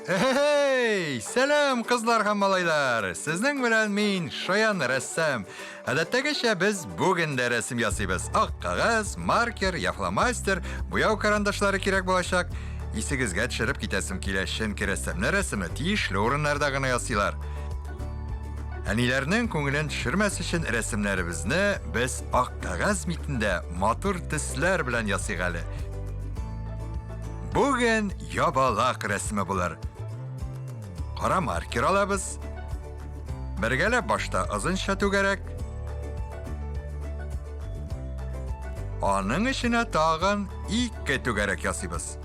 Эй, сәлам, кызлар һәм малайлар! Сезнең белән мин, Шаян рәссам. Гадәттәгечә без бүген дә рәсем ясыйбыз. Ак кәгазь, маркер я фломастер, буяу карандашлары кирәк булачак. Исегезгә төшереп китәсем килә, чөнки рәссамнар рәсемне тиешле урыннарда гына ясыйлар. Әниләрнең күңелен төшермәс өчен рәсемнәребезне без ак кәгазь битендә матур төсләр белән ясыйк әле. Бүген ябалак рәсеме булыр. Кара маркер алабыз. Бергәләп башта озынча түгәрәк. Аның эченә тагын ике түгәрәк ясыйбыз.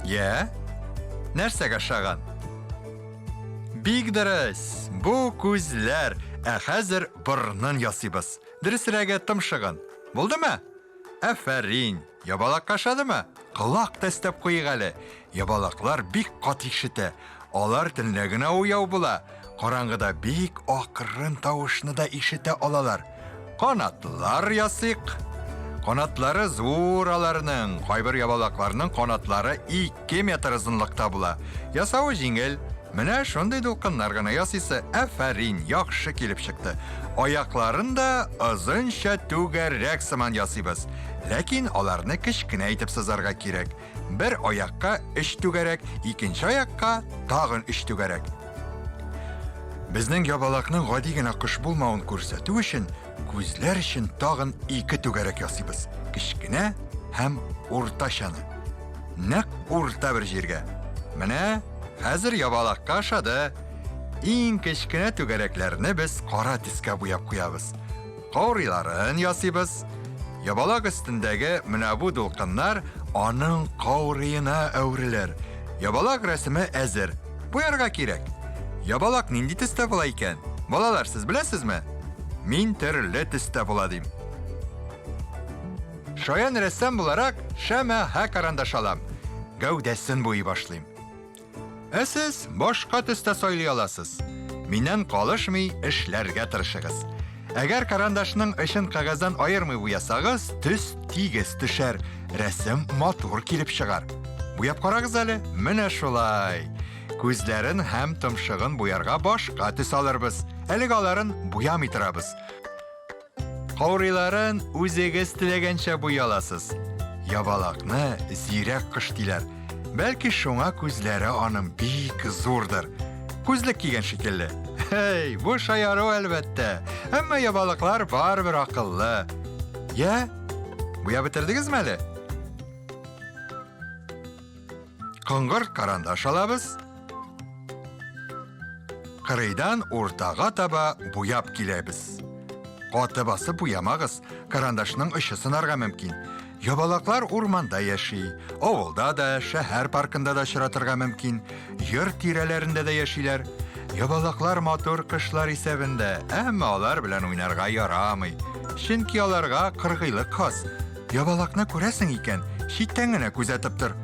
Я? Нәрсәгә ошаган? Бик дөрес. Бу күзләр. Ә хәзер борынын ясыйбыз. Дөресрәге, томшыгын. Булдымы? Афәрин! Ябалакка ошадымы? Колак та өстәп куйыйк әле. Ябалаклар бик каты ишетә. Алар төнлә генә уяу була. Караңгыда бик акрын тавышны да ишетә алалар. Канатлар ясыйк. Канатлары зур аларның. Кайбер ябалакларның канатлары 2 метр озынлыкта була. Ясавы җиңел. Менә шундый дулкыннар гына ясыйсы. Афәрин, яхшы килеп чыкты. Аякларын да озынча түгәрәк сыман ясыйбыз. Ләкин аларны кечкенә итеп сызарга кирәк. Бер аякка өч түгәрәк, икенче аякка тагын өч түгәрәк. Безнең ябалакның гади генә кош булмавын күрсәтү өчен күзләр өчен тагын ике түгәрәк ясыйбыз. Кечкенә һәм уртачаны. Нәкъ урта бер җиргә. Менә хәзер ябалакка ошады. Иң кечкенә түгәрәкләрне без кара төскә буяп куябыз. Каурыйларын ясыйбыз. Ябалак өстендәге менә бу дулкыннар аның каурыена әверелер. Ябалак рәсеме әзер. Буярга кирәк. Ябалак нинди төстә була икән? Балалар, сез беләсезме? Мин төрле төстә була дим. Шаян рәссам буларак, шәмәхә карандаш алам. Гәүдәсен буйый башлыйм. Ә сез башка төстә сайлый аласыз. Миннән калышмый эшләргә тырышыгыз. Әгәр карандашның очын кәгазьдән аермый буясагыз, төс тигез төшәр, рәсем матур килеп чыгар. Буяп карагыз әле, менә шулай. Күзләрен һәм томшыгын буярга башка төс алырбыз. Әлегә аларын буямый торабыз. Каурыйларын үзегез теләгәнчә буй аласыз. Ябалакны зирәк кош диләр. Бәлки шуңа күзләре аның бик зурдыр. Күзлек кигән шикелле. Һей, бу шаяру әлбәттә. Әмма ябалаклар барыбер акыллы. Я, буяп бетердегезме әле? Коңгырт карандаш алабыз. Кырыйдан уртага таба буяп киләбез. Каты басып буямагыз, карандашның очы сынарга мөмкин. Ябалаклар урманда яши. Авылда да, шәһәр паркында да очратырга мөмкин. Йорт тирәләрендә дә яшиләр. Ябалаклар матур кошлар исәбендә, әмма алар белән уйнарга ярамый. Чөнки аларга кыргыйлык хас. Ябалакны күрәсең икән, читтән генә күзәтеп тор.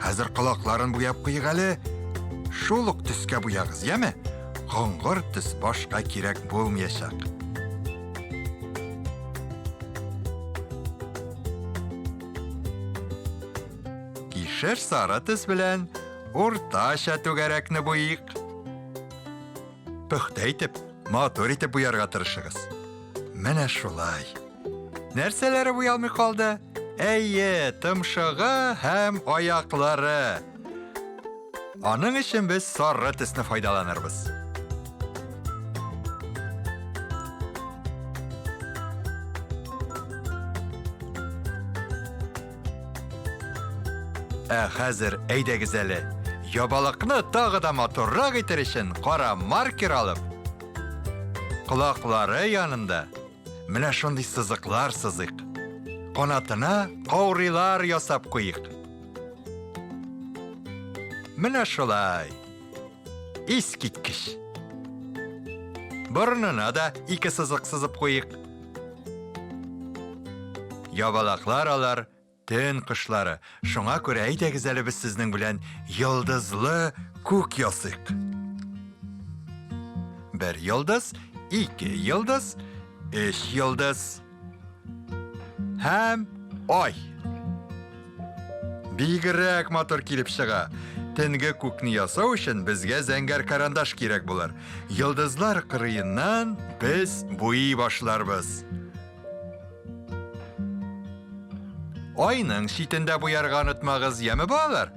Хәзер колакларын буяп куйык әле. Шул ук төскә буягыз, яме? Коңгыр төс башка кирәк булмаячак. Кишер сары төс белән уртача түгәрәкне буйыйк. Пөхтә итеп, матур итеп буярга тырышыгыз. Менә шулай. Нәрсәләре буялмый калды? Әйе, томшыгы һәм аяклары. Аның өчен без сары төсне файдаланырбыз. Ә хәзер әйдәгез әле, ябалакны тагы да матуррак итер өчен кара маркер алып, колаклары янында менә шундый сызыклар сызыйк. Канатына каурыйлар ясап куйык. Менә шулай. Искиткеч. Борынына да ике сызык сызып куйык. Ябалаклар алар. Төн кошлары. Шуңа күрә әйдәгез әле без сезнең белән йолдызлы күк ясыйк. Бер йолдыз, ике йолдыз, өч йолдыз. Һәм ай. Бигрәк матур килеп чыга. Төнге күкне ясау өчен безгә зәңгәр карандаш кирәк булыр. Йолдызлар кырыеннан без буйый башларбыз. Айның читендә буярга онытмагыз, яме балалар?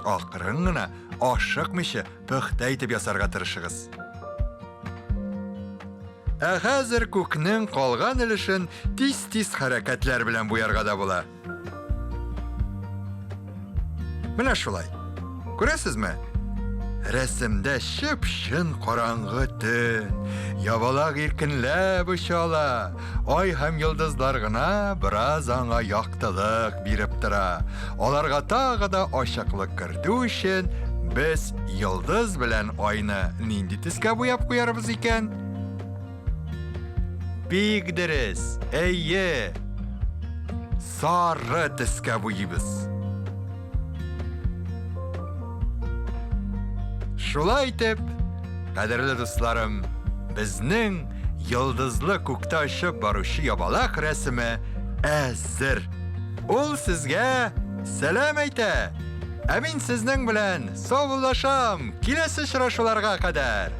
Акрын гына, ашыкмыйча, пөхтә итеп ясарга тырышыгыз. Ә хәзер күкнең калган өлешен тиз-тиз хәрәкәтләр белән буярга да була. Менә шулай. Күрәсезме? Рәсемдә чып-чын караңгы төн. Ябалак иркенләп оча ала. Ай һәм йолдызлар гына бераз аңа яктылык биреп тора. Аларга тагы да ачыклык кертү өчен без йолдыз белән айны нинди төскә буяп куярбыз икән? Бик дөрес, әйе. Сары төскә буйыбыз. Шулай итеп, кадерле дусларым, безнең йолдызлы күктә очып баручы ябалак рәсеме әзер. Ул сезгә сәлам әйтә. Ә мин сезнең белән саубуллашам. Киләсе очрашуларга кадәр.